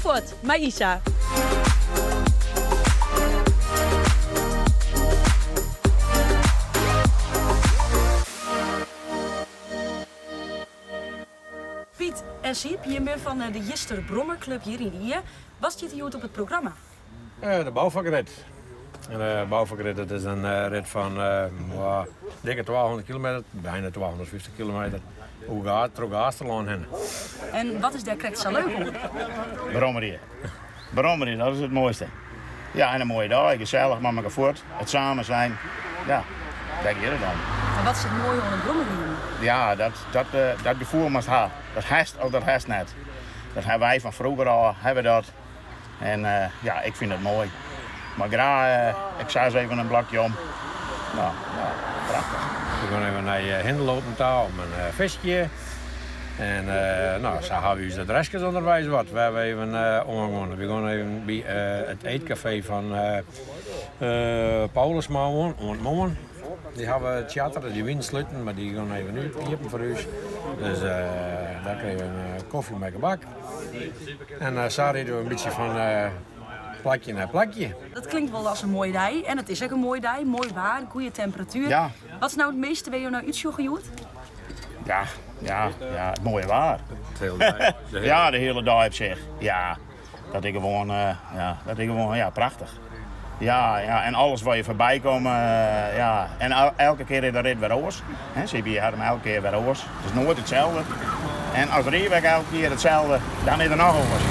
fuort mei Isa. Piet en Siep, jim binne fan de Jister Brommerklup hjir yn Ie. Wat stiet der hjoed op it programma? De boufakrit. En de boufakrit dat is in rit fan dikke 200 kilometer, bijna 250 kilometer, oer troch Gaasterlân hinne. En wat is dêr krekt sa leuk oan? Brommerje. Brommerje, dat is it moaiste. Ja, en in moaie dei, gesellich mei mekoar fuort, it samen zijn. Ja, dêr giet it om. En wat is it moaie oan it brommerriden? Ja, dat, dat, dat gefoel moatst ha. Dat hast of dat hast net. Dat ha wy fan froeger ôf, ha we dat. En ja, ik fyn it moai. Mar graach, ik sa ris even in blokje om. No, ja, prachtich. We gean even nei Hindeloopen ta om in fiskje. En no, sa hawwe we ús adreskes ûnderweis wat wêr we even oangean. We gean even by it eetkafee fan Paulusma oan, oant moarn. Dy hawwe charter, dy wienen sluten, mar dy gean even út, iepen foar ús. Dus dêr krije we in kofje mei gebak. En sa ride we in bytsje fan plakje nei plakje. Dat klinkt wol as in moaie dei en it is ek in moaie dei. Moai waar, goede temperatuer. Ja. Wat is no it measte wêr jo nei útsjogge hjoed? Ja, ja, ja, it moaie waar. De hiele dei. De hiele... Ja, de hiele dei op sich. Ja, dat is gewoan, ja, dat is gewoan, ja, prachtich. Ja, ja, en alles wat je foarby komme, ja. En elke kear is de rit wer oars. Hè, Siepie hat him elke kear wer oars. It is noait itselde. En as ride we ek elke kear itselde, dan is er noch oars.